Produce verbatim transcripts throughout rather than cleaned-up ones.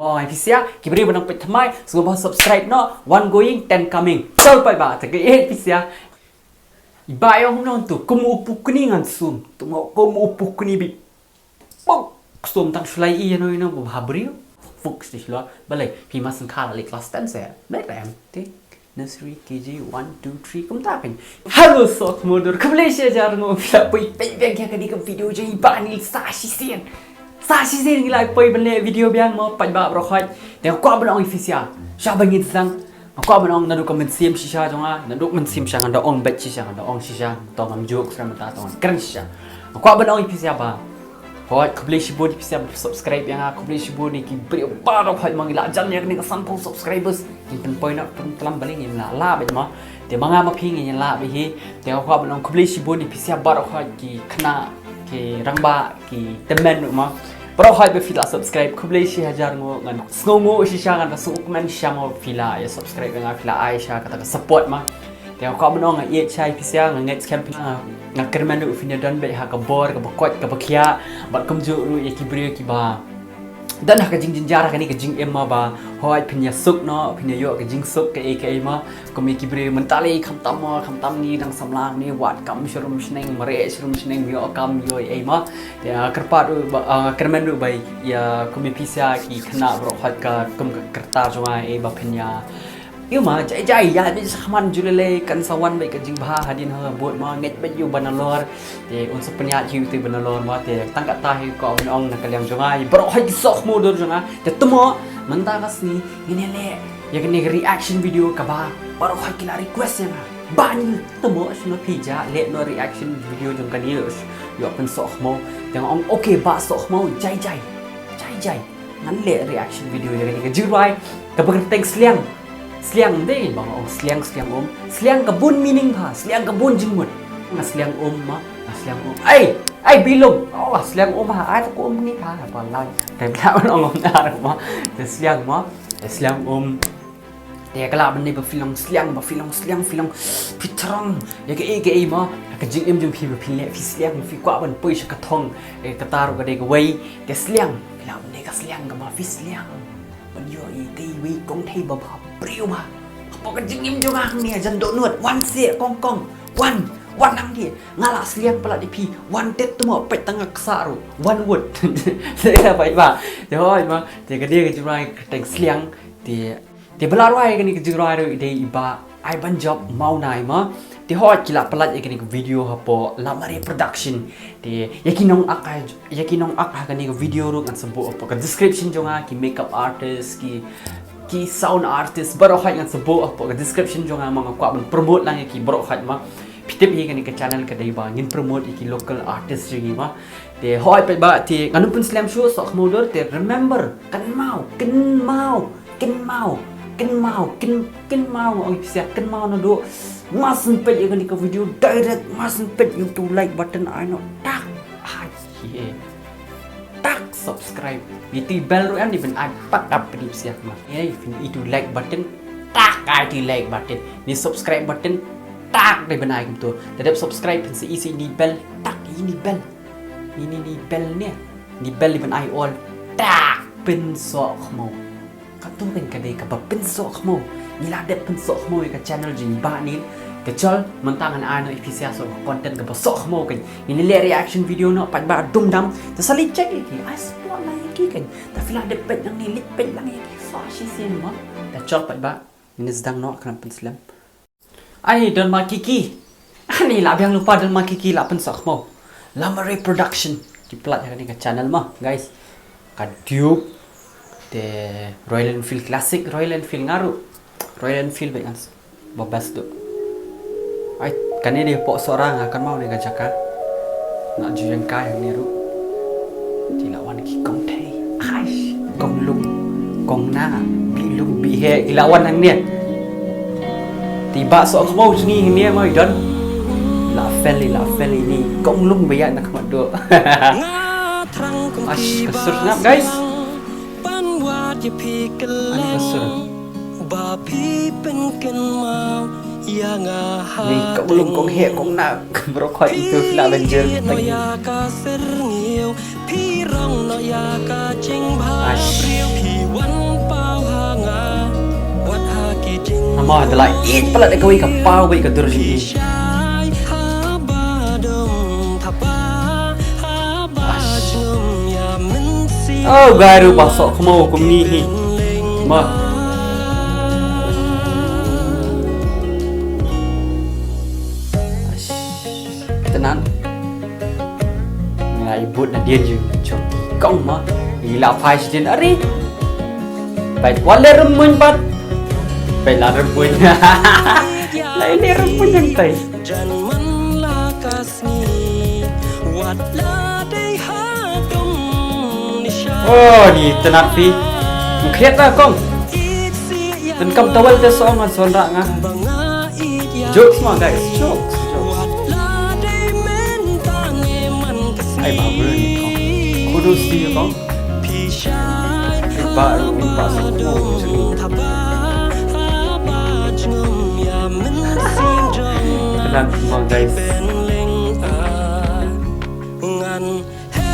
Oh, ai phi sia, ki briew ba nang peit thymmai, sngewbha subscribe noh, one going, ten coming. Tol paidbah, te ka eh phi sia. I Bah Ïong nong tu, kum u pukni ngan sum, tu ngo kum u pukni bi. Pok, sum tang shlai i ïa no ïa no ba ha briew. Fuk sti shlor, balei, phi ma sngkha la leh class ten se, balei rem, ti. Nursery, K G, one, two, three, kumta pyn. Hello, sohkhmoh dur. Khublei shihajar nguh phi la poi peit biang ïa kane ka video jong i Bah Neil sa shisien. Sa shisien ngi la poi ban leh video biang mo paidbah baroh khoit. Te nga kwah ban ong ïa phi sia. Sha ba ngin sdang. Nga kwah ban ong naduh ka mynsiem shisha jong nga, naduh mynsiem shisha ngan da ong beit shisha, ngan da ong shisha, to ngam juk sra mynta to ngan kren shisha. Nga kwah ban ong ïa phi sia ba. Hooid, khublei shibun ïa phi sia ba subscribe ïa nga, khublei shibun ïa ki briew baroh hooid ma ngi la jan ïa kane ka sanphew subscribers. Ngin pynpoi noh pynpaw balei ngim lah lah beit ma. Te ma nga ma phi ngin lah beit hi. Te nga kwah ban ong khublei shibun ïa phi sia baroh hooid ki khynnah, ki rangbah, ki tymmen ruh ma. Baroh hooid ba phi la subscribe khublei shihajar nguh ngan sngewnguh shisha ngan ka sngewkmen shisha ma phi la ïa subscribe ïa nga phi la ai sha kata ka support ma. Te nga kwah ban ong nga ïeit shai phi sia nga ngeit skhem phi nga kyrmen ruh phin ïa don beit ha ka bor kaba koit kaba khiah bad kumjuh ruh ïa ki briew kiba don ha ka jingjynjar ha kane ka jingim ma ba hooid phin ïa suk noh phin ïa ïoh ka jingsuk kaei kaei ma kum ïa ki briew mynta lei khamtam ma khamtam ngi dang samla ngi wad kam shrum shneng mareh shrum shneng ïoh kam ïoh ei ma. Te nga kyrpad ruh ba nga kyrmen ruh ba ïa kum ïa phi sia ki khynnah baroh hooid ka kum ka kyrta jong nga ei ba phin ïa Ïa ma jai jai ïa beit sa khmat julele kan sa wan beit ka jingbha hadien ha bud ma ngeit beit ïa u ba nalor. Te un sa pynïaid ïa u te ba nalor ma te tang kata hi ka ong ong na ka liang jong nga ïa baroh hooid ki sohkhmoh dur jong nga. Te tymmo mynta ka sngi ngin ïa leh ïa kane ka reaction video kaba baroh hooid ki la request ïa nga. Ba ni tymmo sngewbha phi ja leh noh reaction video jong kane ïa pynsohkhmoh. Te nga ong okay ba sohkhmoh jai jai. Jai jai. Ngan leh reaction video ïa kane ka jingrwai kaba kyrteng Sliang. Sliang dei ba nga ong sliang sliang um. Sliang ka bun meaning bha, sliang ka bun jingmut. Nga sliang um ma, nga sliang um. Ai, ai bilum. Oh, sliang um ha, ai ko um ni bha, ba lai. Te bla ong um na ma. Te sliang ma, te sliang um. Te ka lah ban dei ba phi long sliang, ba phi long sliang, phi long phi thrang. Ïa kaei kaei ma, ka jingim jong phi ba phi leh phi sliang, phi kwah ban poi sha ka thong. Ïa kata ruh ka dei kawei, te sliang. Phi lah ban dei ka sliang kaba phi sliang. Ban ïoh ïa kawei kong thei ba bha briew bha. Hapoh ka jingim jong nga hangne jan dohnud wan seh kong kong. Wan, wan hangne. Nga la sliang palat ïa phi. Wan tet tymmo peit tang ka ksa ruh. Wan wut. Seh ba ba. Te hooid ma. Te ka dei ka jingrwai ka kyrteng sliang. Te Te ba la rwai kane ka jingrwai ruh i dei i Bah Aibanjop Mawnai ma. Te hooid ki la palat ïa kane ka video hapoh Lamare Production. Te ïa ki nong ak ha ïa ki nong ak ha kane ka video ruh ngan sa buh hapoh ka description jong nga ki makeup artist ki ki sound artist baroh hooid ngan sa buh hapoh ka description jong nga ma nga kwah ban promote lang ïa ki baroh hooid ma. Phi tip hi kane ka channel ka dei ba ngin promote ïa ki local artist jong ngi ma. Te hooid peit ba te ngan ym pynslem shuh sohkhmoh dur te remember kynmaw kynmaw Kynmaw, kynmaw, kyn, kynmaw nga ong ïa phi sia kynmaw naduh. Mar shu peit ïa kane ka video direct mar shu peit ïa uto u like button ai noh tak. Ai ïe. Tak subscribe. Ïa uto u bell ruh em dei ban ai tak ap peit ïa phi sia kynmaw. Ïa phin ïa uto u like button tak ai uto u like button. Ïa uto u subscribe button tak dei ban ai kumto. Te dep subscribe phin sa ïa uto u bell tak ïa uto u bell. Ïa uto u bell ne. Uto u bell dei ban ai all tak pynsohkhmoh. Kato kan ka dei kaba pynsohkhmoh. Ngi la dep pynsohkhmoh ïa ka channel jong i Bah Neil. Te chol mynta ngan ai noh ïa phi sia sa ka content kaba sohkhmoh kan. Ngin leh reaction video noh pat ba dum dam. Te sa leit check ïa ki. Ai support lang ïa ki kan. Te phi la dep peit lang ne leit peit lang ïa ki. Sa shisien mo. Te chol pat ba. Ngin sdang noh khnang pynslem. Ai don ma Kiki. Ani la biang lypa don ma Kiki la pynsohkhmoh. Lamare Production. Ki palat ha kane ka channel ma guys. Ka Duke. Te Royal Enfield Classic, Royal Enfield nga ruh. Royal Enfield bad ngan ba best tu. Ai kane dei hapoh Sohra nga kynmaw ne ka jaka. Nga ju ïeng kai hangne ruh. Te la wan ki kong thei. Ai kong lum. Kong na. Bi lum bi he ki la wan hangne. Te ba sohkhmoh jong ngi hangne ma i don. La fel i la fel i ni kong lum ba ïa na khmat do. Ash ka sur ngap guys. Ani ka sur. Ba phi pynkynmaw ïa nga ha. Ni kong lum kong he kong na. Bro khoi itu la benjer. Ïa ka syrngiew phi rong noh ïa ka jingbha briew phi wan Oh, da la ïeit palat da kawei ka paw bad ka dur jong i. Oh, guy ruh ba soh khmaw kum ngi hi. Ma. Tynat. Nga i bud na dien ju chok kong ma. I la phai sdien ari. Bai wat le rem muin bat. Bai la rem muin. La i le rem muin yang tai. Oh, ni tynat phi. Mkhriat la kong. Tyn kam tawal te song an son ra nga. Jokes ma guys, jokes, jokes. Ai ba bro ni kong. Kudos to you kong. Ba ru ba so mo jeng. Kena ma guys.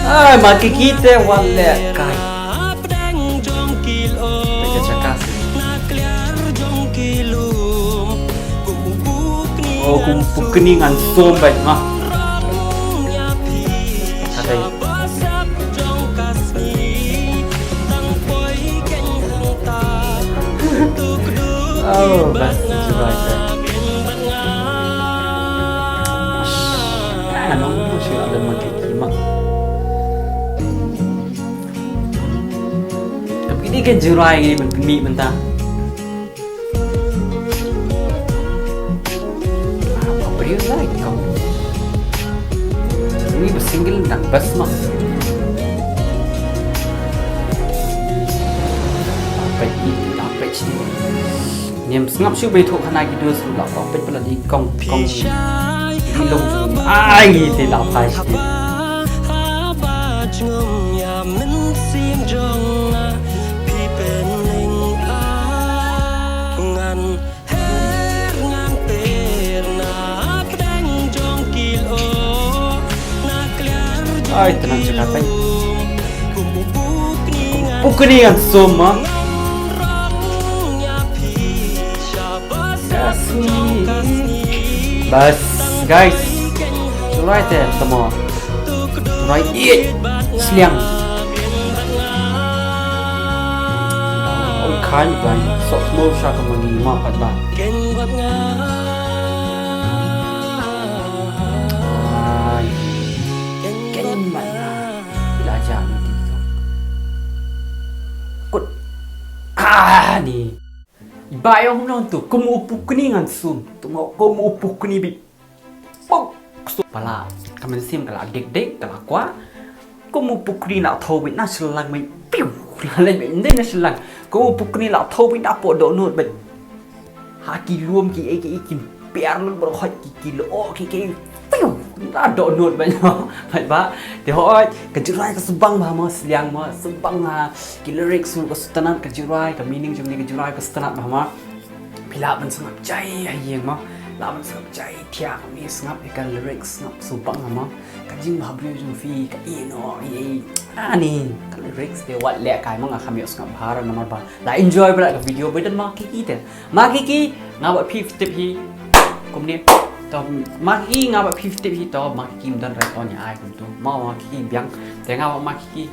Ai ma Kiki te wan leh kai. Te ka jaka si. Oh, kum pukni ngan som bad ma. Kadai. Oh, bas, jrai te. Ah, nong mo shi alam ma Kiki ma. Kap kini kan jrai ngi ban pynmih mynta. Ah, apa you like kau? Ni ba single nang bas ma. Apa ini? Apa ini? Ngim sngap shuh ba ïathuh khana ki dos ruh la peit palat i kong kong. Ki long ai te la phai shi. Ai, tynat jaka peit. Pukni ngan som ma. Bas, guys. Jrai te tamo. Jrai ïeit sliang. Oi khan ban sok mo sha ka mani ma pat ba. Ai. Ken man la jam ti ko. Kut. Ah, ni. Ba ïong nong tu kum u pukni ngan sum. Tu mo kum u pukni bi. Pok. Pala. Ka mynsiem ka la dik dik ka la kwah. Kum u pukni na thaw bi na shlang bi. Piu. La le bi ndai na shlang. Kum u pukni la thaw bi na po do not bi. Ha ki lum ki ei ki ei ki piar lut bor khot ki ki lo ki ki. Piu. Na do not bi. Ba. Te hoi ka Jrai ka sbang ba ma sliang ma sbang ha. Ki lyrics ruh ka sngewtynnat ka Jrai, ka meaning jong ka Jrai ka sngewtynnat ba ma. Phi lah ban sngap jai ha ïing ma. Lah ban sngap jai thiah ka mi sngap ïa ka lyrics sngap sngewbang ma. Ka jingbhabriew jong phi ka ïeh noh ïa ani ka lyrics te wat leh kai ma nga kham ïoh sngap bha namar ba la enjoy bha ka video ba don ma Kiki te. Ma Kiki nga ba phi tip hi. Kumne. To ma Kiki nga ba phi tip hi to ma Kiki mdan rai to nya ai kumtu. Ma ma Kiki biang. Te nga ba ma Kiki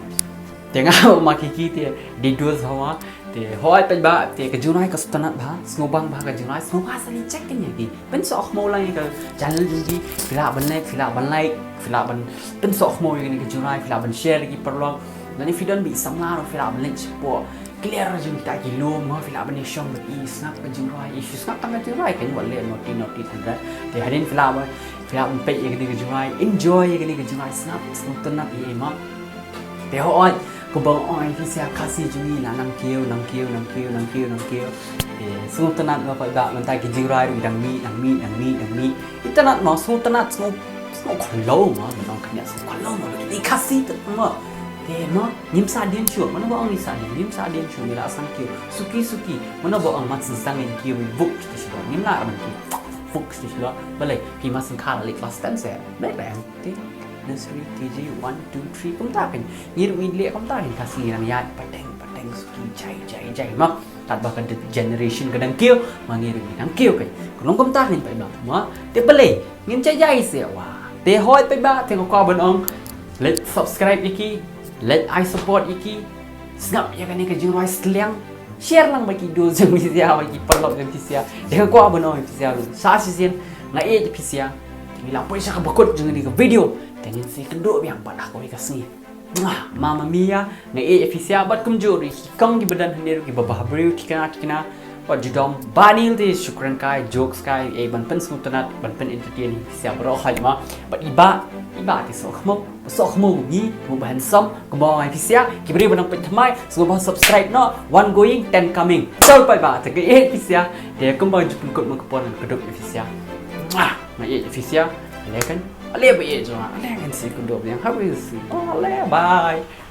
Te nga ma Kiki te di dus hawa te hoi peit ba te ka Jrai ka sngewtynnat bha sngewbang bha ka Jrai sngewbha sa li check kane ki pynsoh khmaw lang ka channel jong ki phi lah ban like phi lah ban like phi lah ban pynsoh khmaw ïa kane ka Jrai phi lah ban share ki paralok. Lane phi don bi samla ruh phi lah ban like shapoh clear jong kita ki lum ma phi lah ban ïashong bad i sngap ka Jrai i shu sngap tang ka Jrai kan wat leh noti noti tang ka te hadien phi lah ban phi lah ban peit ïa kane ka Jrai enjoy ïa kane ka Jrai sngap sngewtynnat ïa i ma. Te hooid, kumba ong i phi sha Khasi jong ngi la nang kiew, nang kiew, nang kiew, nang kiew, nang kiew. Te sngewtynnat nga pat ba mynta ki Jrai ruh dang mih, dang mih, dang mih, dang mih. Itynnat mo, sngewtynnat, sngew, sngew khlem mo, mynta ka nia sngew khlem mo, i Khasi te mo. Te mo, ngim sa dien shuh, mano ba ong ngi sa dien, ngim sa dien shuh, ngi la sdang kiew. Suki, suki, mano ba ong mat sdang ngi kiew, buk te shuh, ngim la ban kiew. Buk te shuh, balei, phi ma sngewkha la leh class ten se, balei ba em. Te nursery, K G, one, two, three kumta kan. Ngi ruh ngi leh kumta kan ka sngi nang ïaid pateng pateng suki jai jai jai ma. Tad ba ka generation ka dang kiew, ma ngi ruh ngi dang kiew kai. Ka long kumta ngin paidbah ma. Te balei ngin jai jai se wa. Te hoi paidbah, te nga kwah ban ong, leit subscribe ïa ki, leit ai support ïa ki. Sngap ïa kane ka jingrwai sliang. Share lang bad ki dost jong phi sha, bad ki paralok jong phi sha. Te nga kwah ban ong ïa phi sha ruh, sa shisien nga ïeit ïa phi sha. Te ngi la poi sha kaba kut jong kane ka video. Te ngin sa ïakynduh biang pat ha kawei ka sngi. Mwah, Mamma Mia, nga ïeit ïa phi sha bad kumjuh ruh ki kong kiba don hangne ruh, kiba bhabriew, thikna thikna. Bad ju dom ba nil te, shukran kai, jokes kai, eh, ban pynsngewtynnat, ban pyn-entertain ïa phi sha baroh hoi ma. Bad i Bah, i Bah te soh khmuk, soh khmuk ngi, khmuk ba handsome, kumba ong ïa phi sha, ki briew ba nang peit thymmai, sngewbha subscribe noh, one going, ten coming. Tang paidbah, te nga ïeit ïa phi sha, te kumba ju pynkut ma ka por, ngan kynduh ïa phi sha. Mwah, nga ïeit ïa phi sha, ale kan, ale ba ïeit jong nga, ale kan sa ïakynduh biang, ha kawei ka sngi. Ale, bye.